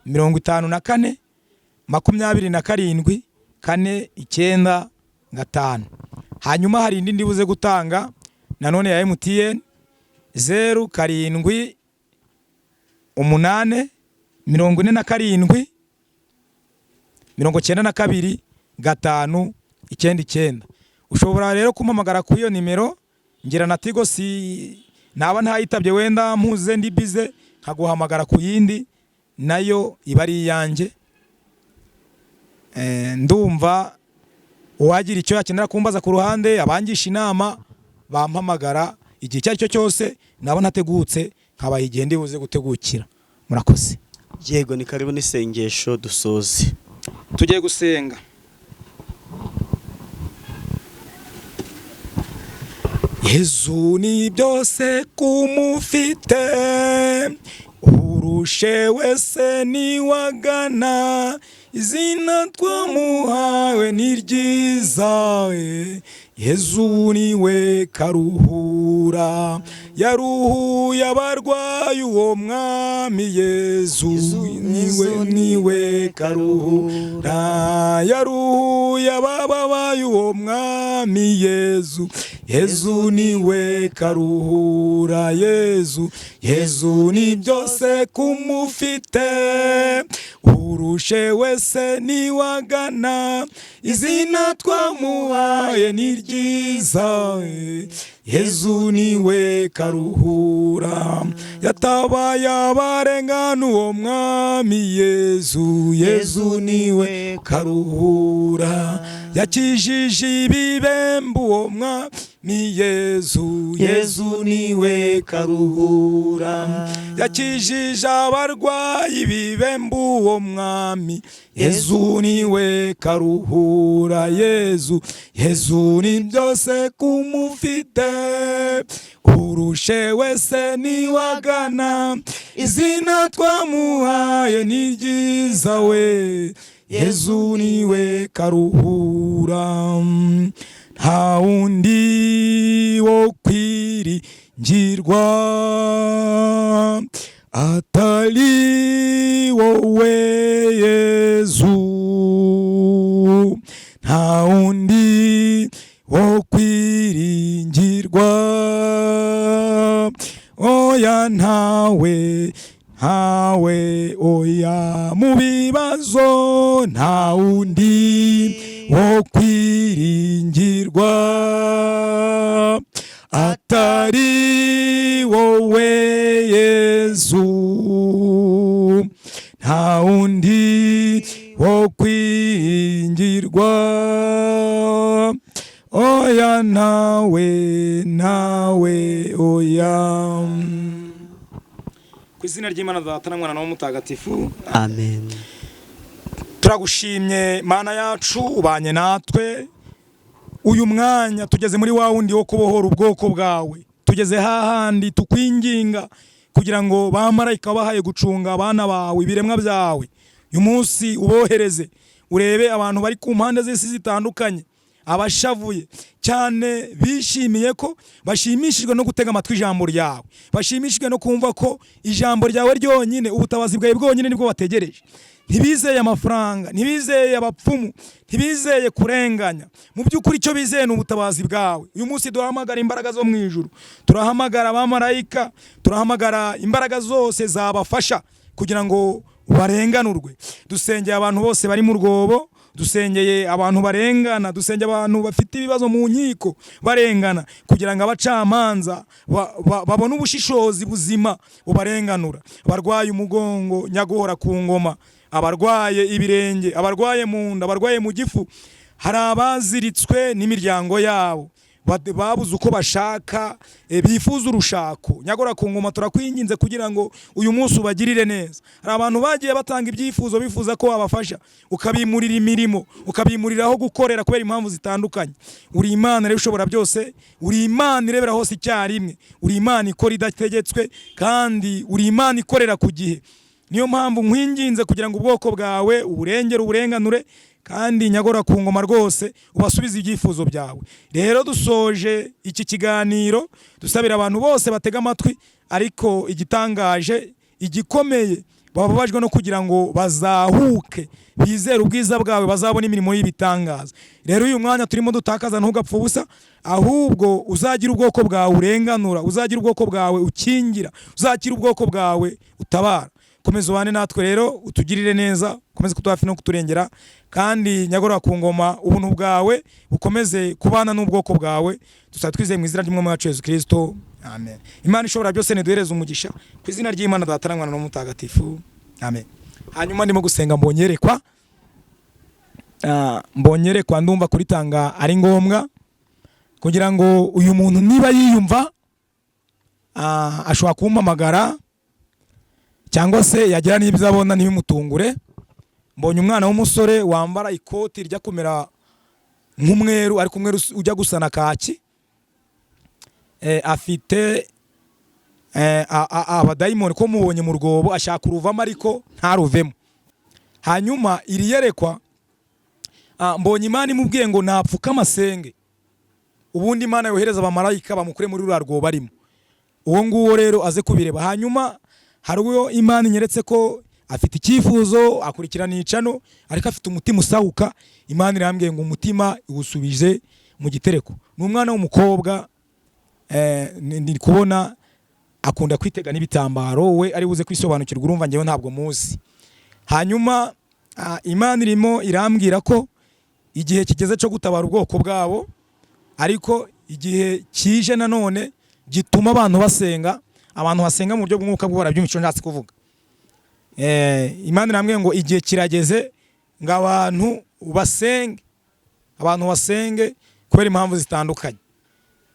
54 27 495. Hanyuma hari indi ndibuze gutanga nanone ya MTN: 078 47 92 599. Ushobora rero kumpamagara kuri iyo nimero, ngira na Tigo, si naba ntayitabye wenda mpuze ndi bize, nkaguhamagara ku yindi nayo iba ari iyanjye. Ndumva uwagira icyo yakenera kumbaza ku ruhande, abangisha inama, bampamagara igihe icyo ari cyo cyose, naba ntategutse nkabaha igihe ndi buze gutegukira. Murakoze. Yego, ni karibu n'isengesho dusoze. Tugiye gusenga. Yezu ni byose kumufite, urushe wese niwagana, izina twamuhawe ni ryiza. Yezu niwe karuhura, yaruhuye abarwayi uwo mwami. Yezu niwe, niwe karuhura, yaruhuye abababaye uwo mwami Yezu. Yezu niwe karuhura, Yezu, Yezu ni byose kumufite, urushe wese niwagana, izina twamuhaye ni ryiza. Yezu niwe karuhura, yatabaye abarengana uwo mwami Yezu. Yezu niwe karuhura, yakijije ibibembe uwo mwami Yezu. Yezu niwe karuhura, yakijije abarwayi ibibembe uwo mwami Yezu. Niwe karuhura, Yezu, Yezu ni byose kumufite, urushe wese niwagana, izina twamuhaye ni ryiza we. Yezu niwe karuhura, nta wundi wo kwiringirwa atari wowe Yezu, nta wundi wo kwiringirwa, oya ntawe, Ntawe, oya, mu bibazo nta wundi wo kwiringirwa atari wowe Yezu, nta wundi wo kwiringirwa, oya, ntawe, ntawe, oya. Ku izina ry'Imana Data na Mwana na Mutagatifu. Amen. Turagushimye Mana yacu, ubanye natwe uyu mwanya. Tugeze muri wa wundi wo kubohora ubwoko bwawe, tugeze hahandi tukwinginga kugira ngo bamarayika bahaye gucunga abana bawe, ibiremwa byawe, uyu munsi ubohereze, urebe abantu bari ku mpande z'isi zitandukanye, abashavuye cyane, bishimiye ko bashimishijwe no gutega amatwi ijambo ryawe, bashimishijwe no kumva ko ijambo ryawe ryonyine, ubutabazi bwawe bwonyine nibwo bategereje. Ntibizeye amafaranga, ntibizeye abapfumu, ntibizeye kurenganya. Mu by'ukuri icyo bizeye ni ubutabazi bwawe. Uyu munsi duhamagara imbaraga zo mu ijuru, turahamagara abamarayika, turahamagara imbaraga zose zabafasha kugira ngo barenganurwe. Dusengeye abantu bose bari mu rwobo, dusengeye abantu barengana, dusengeye abantu bafite ibibazo mu nkiko barengana, kugira ngo abacamanza babone ubushishozi buzima bubarenganura. Abarwaye umugongo, nyaguhora ku ngoma, abarwaye ibirenge, abarwaye mu nda, abarwaye mu gifu, hari abaziritswe n'imiryango yabo, babuze uko bashaka, bifuza urushako, nyagora ku ngoma, turakwinginze kugira ngo uyu munsi ubagirire neza. Hari abantu bagiye batanga ibyifuzo bifuza ko wabafasha, ukabimurira imirimo, ukabimurira aho gukorera kubera impamvu zitandukanye. Uri Imana rero ushobora byose, uri Imana irebera hose icyarimwe, uri Imana ikora idategetswe, kandi uri Imana ikorera ku gihe. Niyo mpamvu nkwinginze kugira ngo ubwoko bwawe uburengere, uburenganure, kandi nyagora ku ngoma rwose ubasubize ibyifuzo byawe. Rero dusoje iki kiganiro dusabira abantu bose batega amatwi, ariko igitangaje, igikomeye, bababajwe no kugira ngo bazahuke, bizere ubwiza bwawe, bazabona imirimo y'ibitangaza. Rero uyu mwanya turimo dutakaza ntugapfe ubusa, ahubwo uzagira ubwoko bwawe urenganura, uzagira ubwoko bwawe ukingira, uzagira ubwoko bwawe utabara. Komeza ubane natwe rero, utugirire neza, ukomeze kutuba hafi no kuturengera, kandi nyagorora ku ngoma, ubuntu bwawe bukomeze kubana n'ubwoko bwawe. Dusaba twizeye mu izina ry'Umwami wacu Yesu Kristo, amen. Imana ishobora byose niduhereze umugisha, ku izina ry'Imana Data na Mwana n'Umutagatifu, amen. Hanyuma ndimo gusenga mbonyerekwa, mbonyerekwa, ndumva kuritanga ari ngombwa kugira ngo uyu muntu niba yiyumva, ashobora kumpamagara cyangwa se yagira n'ibyo abona ntibimutungure. Mbonye umwana w'umusore wambara ikoti rijya kumera nk'umweru, ariko umweru ujya gusa na kaki. Afite abadayimoni ko mubonye mu rwobo, ashaka uruvamo ariko ntaruvemo. Hanyuma iri yerekwa, mbonye Imana imubwiye ngo napfuka amasenge, ubundi Imana yohereza abamarayika bamukure muri ruriya rwobo arimo. Uwo nguwo rero aze kubireba. Hanyuma hari uwo Imana inyeretse ko afite icyifuzo, akurikirana icano, ariko afite umutima usahuka. Imana irambwiye ngo umutima iwusubije mu gitereko. Ni umwana w'umukobwa, ndi kubona akunda kwitega n'ibitambaro, we ari buze kwisobanukirwa, urumva njyewe ntabwo muzi. Hanyuma Imana irimo irambwira ko igihe kigeze cyo gutabara ubwoko bwabo, ariko igihe kije nanone gituma abantu basenga. Abantu basenga mu buryo bw'umwuka bwo barabyumva icyo nshatse kuvuga. Imana irambwiye ngo igihe kirageze ngo abantu basenge, abantu basenge kubera impamvu zitandukanye.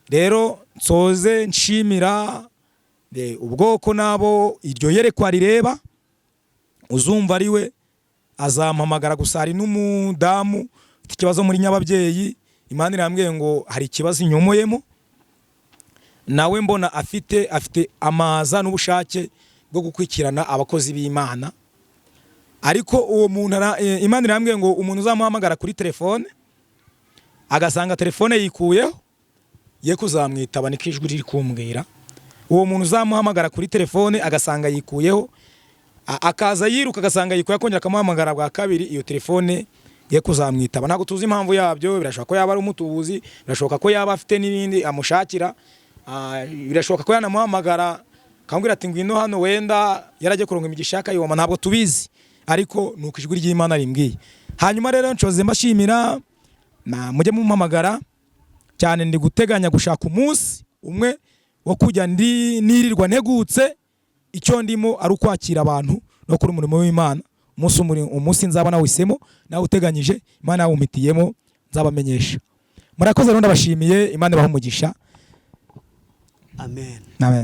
Rero nsoze nshimira ubwoko nabo iryo yerekwa rireba. Uzumva ari we azampamagara. Gusa hari n'umudamu ufite ikibazo muri nyababyeyi, Imana irambwiye ngo hari ikibazo inyomoyemo nawe. Mbona afite amaza n'ubushake bwo gukurikirana abakozi b'Imana, ariko uwo muntu Imana irambwiye ngo umuntu uzamuhamagara kuri telefone agasanga telefone yikuyeho ye kuzamwitaba, niko ijwi riri kumbwira. Uwo muntu uzamuhamagara kuri telefone agasanga yikuyeho, akaza yiruka agasanga yikuye, akongera akamuhamagara bwa kabiri, iyo telefone ye kuzamwitaba. Ntabwo tuzi impamvu yabyo. Birashoboka ko yaba ari umutubuzi, birashoboka ko yaba afite n'ibindi amushakira, birashoboka ko yanamuhamagara. Akambwira ati ngwino hano, wenda yaragiye kuronka imigisha yakayoma, ntabwo tubizi, ariko nuko ijwi ry'Imana rimbwiye. Hanyuma rero nshoze mbashimira na mujye mumpamagara cyane. Ndi guteganya gushaka umunsi umwe wo kujya ndi nirirwa ntegutse, icyo ndimo ari ukwakira abantu no kuri umurimo w'Imana. Umunsi nzaba nawisemo nawe uteganyije, Imana yawumpitiyemo, nzabamenyesha. Murakoze rero, ndabashimiye, Imana ibahe umugisha. Amen. Amen.